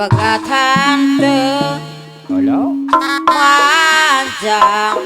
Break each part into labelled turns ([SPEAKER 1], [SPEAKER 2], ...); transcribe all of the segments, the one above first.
[SPEAKER 1] Pegatan teu
[SPEAKER 2] Halo.
[SPEAKER 1] Panjang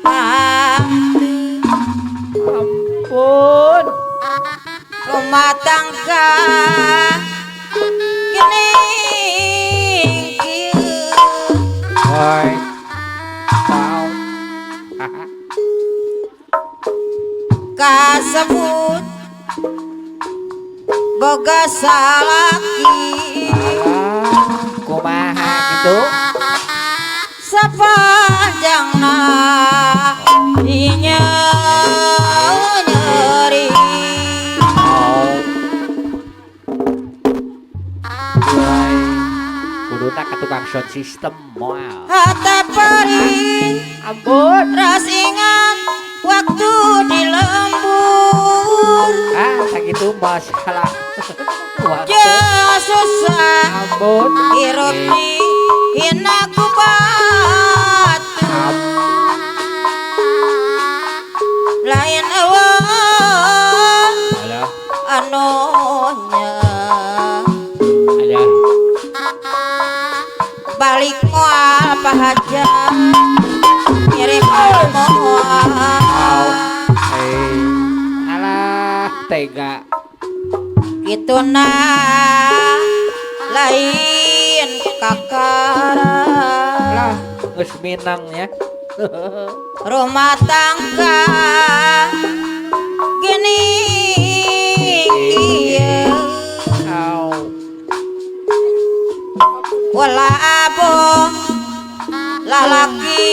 [SPEAKER 1] hanteu.
[SPEAKER 2] Ampun.
[SPEAKER 1] Rumah tangga gini kieu.
[SPEAKER 2] Oi. Wow.
[SPEAKER 1] Kasebut boga salaki.
[SPEAKER 2] Alah, kumaha gitu?
[SPEAKER 1] Sepanjangna inya nyeri.
[SPEAKER 2] Oh. Woi. Kuduna ka tukang sound system moal.
[SPEAKER 1] Hate perih.
[SPEAKER 2] Ampun.
[SPEAKER 1] Ras ingat waktu di lembur.
[SPEAKER 2] Ah, sakitu masalah. Waktu.
[SPEAKER 1] Ja susah.
[SPEAKER 2] Ampun.
[SPEAKER 1] Hirup dihina ku batur. Lain eueuh
[SPEAKER 2] Alah,
[SPEAKER 1] anu nya.
[SPEAKER 2] Ada.
[SPEAKER 1] Balik moal pahajat, ngirim moal.
[SPEAKER 2] Eh. Alah, tega.
[SPEAKER 1] Kitu nah lain kakara.
[SPEAKER 2] Lah, geus minangnya.
[SPEAKER 1] Rumah tangga gini kieu.
[SPEAKER 2] Au.
[SPEAKER 1] Wala abo lalaki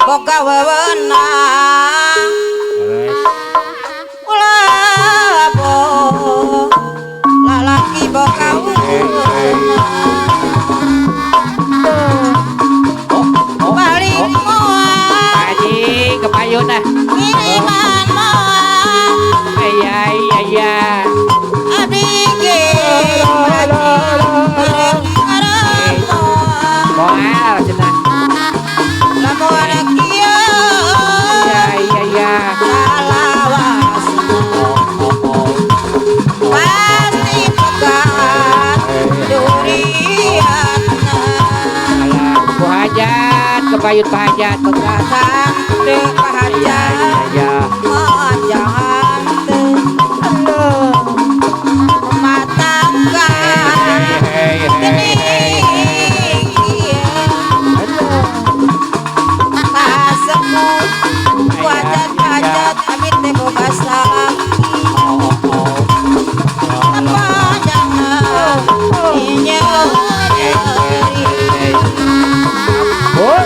[SPEAKER 1] boga wewenang.
[SPEAKER 2] Terus.
[SPEAKER 1] Ulah abo lalaki boga wewenang.
[SPEAKER 2] Oh, oh,
[SPEAKER 1] balik
[SPEAKER 2] oh.
[SPEAKER 1] moal.
[SPEAKER 2] Haji, kepayun ah.
[SPEAKER 1] Ngiriman moal.
[SPEAKER 2] Iya, iya, iya.
[SPEAKER 1] Abdi ge ngirim ngarep moal.
[SPEAKER 2] Moal cenah.
[SPEAKER 1] Lamun kieu.
[SPEAKER 2] Iya, iya, iya.
[SPEAKER 1] Salawas.
[SPEAKER 2] Oh, oh, oh.
[SPEAKER 1] Pasti pegat durianna.
[SPEAKER 2] Alah, ku hajat, kepayun pahajat.
[SPEAKER 1] Pegatan teu
[SPEAKER 2] Iya,
[SPEAKER 1] pahajat.
[SPEAKER 2] iya, iya.
[SPEAKER 1] Jangan teu rumah tangga
[SPEAKER 2] Hei, hei,
[SPEAKER 1] gini
[SPEAKER 2] hei, hei.
[SPEAKER 1] kieu. Kasebut wajat-wajat abi teh boga salaki.
[SPEAKER 2] Oh, oh, oh.
[SPEAKER 1] Sepanjangna inya nyeri.
[SPEAKER 2] Hei. Oh,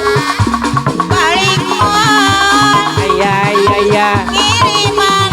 [SPEAKER 1] balik moal.
[SPEAKER 2] Iya, iya, iya.
[SPEAKER 1] Ngiriman.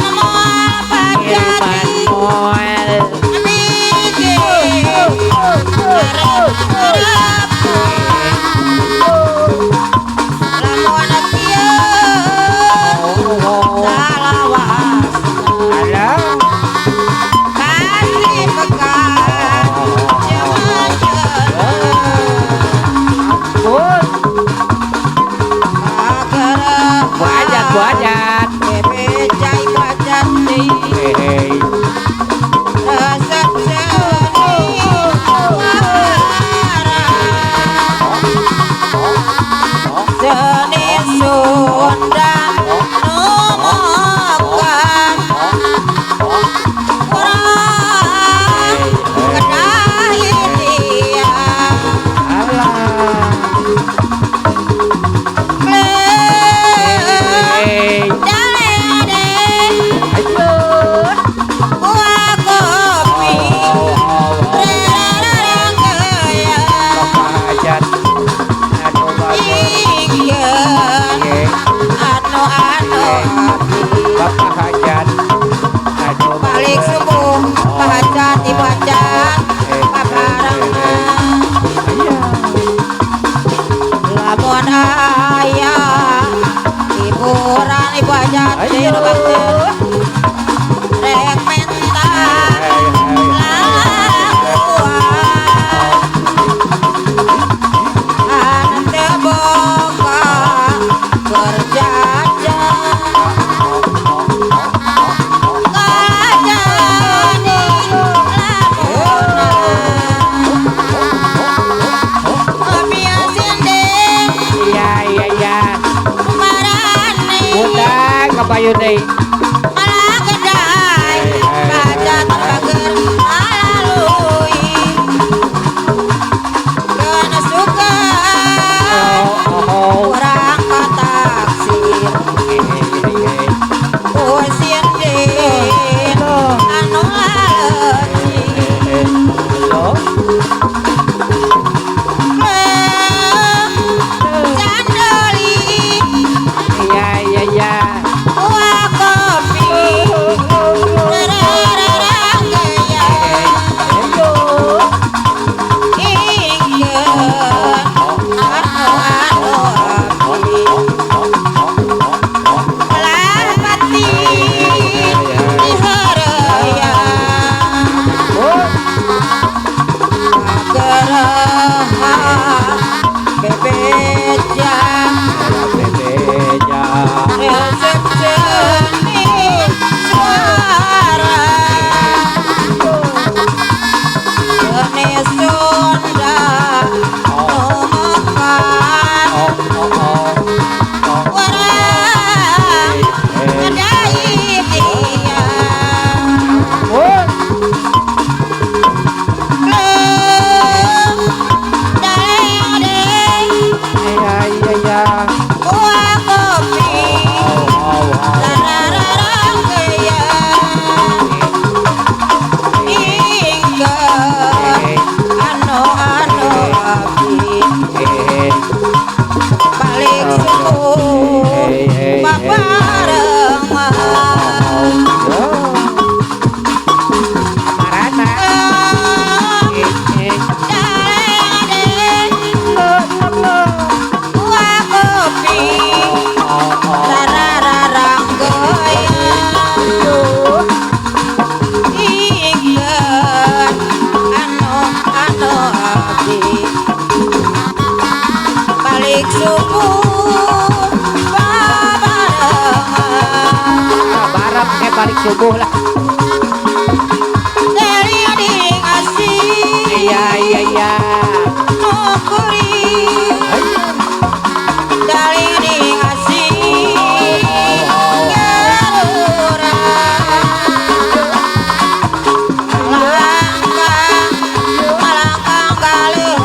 [SPEAKER 2] Kapayun deui.
[SPEAKER 1] Malagedai baca terbager alalui kana suka urang ka taksir usieun din anu laleucing candoli
[SPEAKER 2] Iya iya iya.
[SPEAKER 1] Wah kopi rererangkeya ingkeun anu anu abdi belah pati diheureuyan gereha bebeja
[SPEAKER 2] Bebeja.
[SPEAKER 1] resep jenis suara jenis Sunda nu mekar urang ngedai dia daleng
[SPEAKER 2] Iya iya iya.
[SPEAKER 1] buah kopi larararangkeya ingkeun anu anu abdi balik subuh babarengan
[SPEAKER 2] Marana.
[SPEAKER 1] Daleng buah kopi larararangkeya ingkeun anu anu abdi balik subuh babarengan
[SPEAKER 2] Barep balik subuh lah.
[SPEAKER 1] Dari ding asih
[SPEAKER 2] Iya iya iya.
[SPEAKER 1] nu kuring dari ding asih ngarurang malangkang malangkang galeuh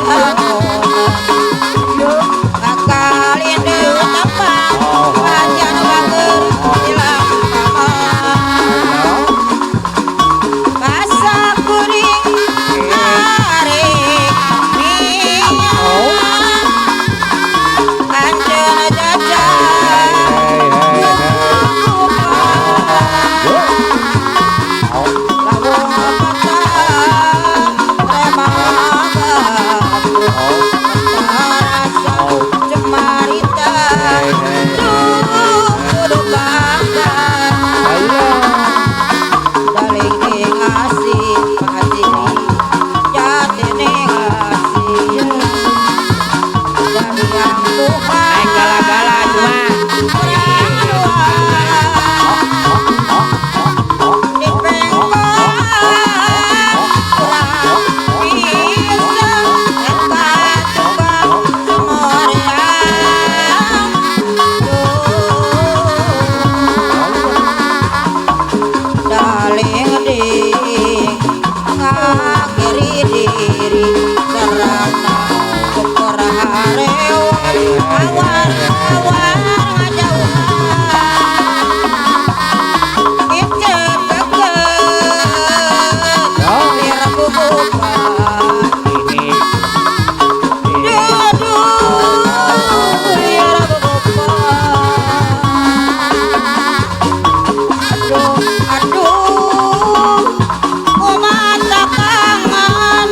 [SPEAKER 1] kakalindeu tepang pajan bager ilang pamang basa kuring arek minyak anjeun jajah lawung kota rasa cemarita duh kudu bangga daling ing asih pati jatine asih jadi yang Tuhan
[SPEAKER 2] Naik gala-gala cuma.
[SPEAKER 1] Urang dua di pengkolan urang bisa eta tukang sumuriang daling ding ngakiri diri sarana syukur harewat awar awar ngajauhan Icep keget lir bubukan duh lir bubukan aduh aduh kumata kangen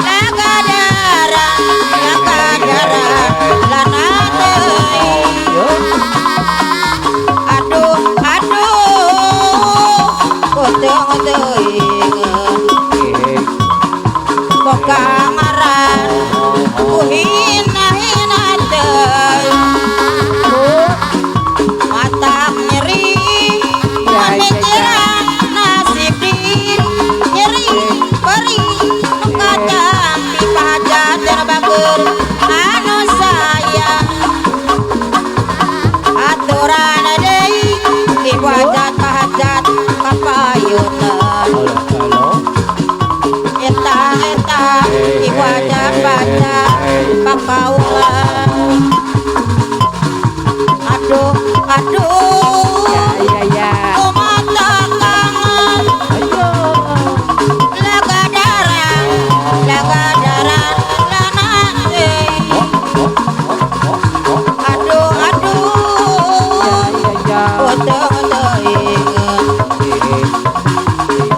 [SPEAKER 1] lagadaran lagadaran lana teuing aduh aduh kuteung teuingeun boga ngaran ku hina-hina teuing mata nyeri memikiran nasib diri nyeri perih nu katampi pahajater bager anu sayang aturan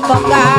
[SPEAKER 1] Pegang.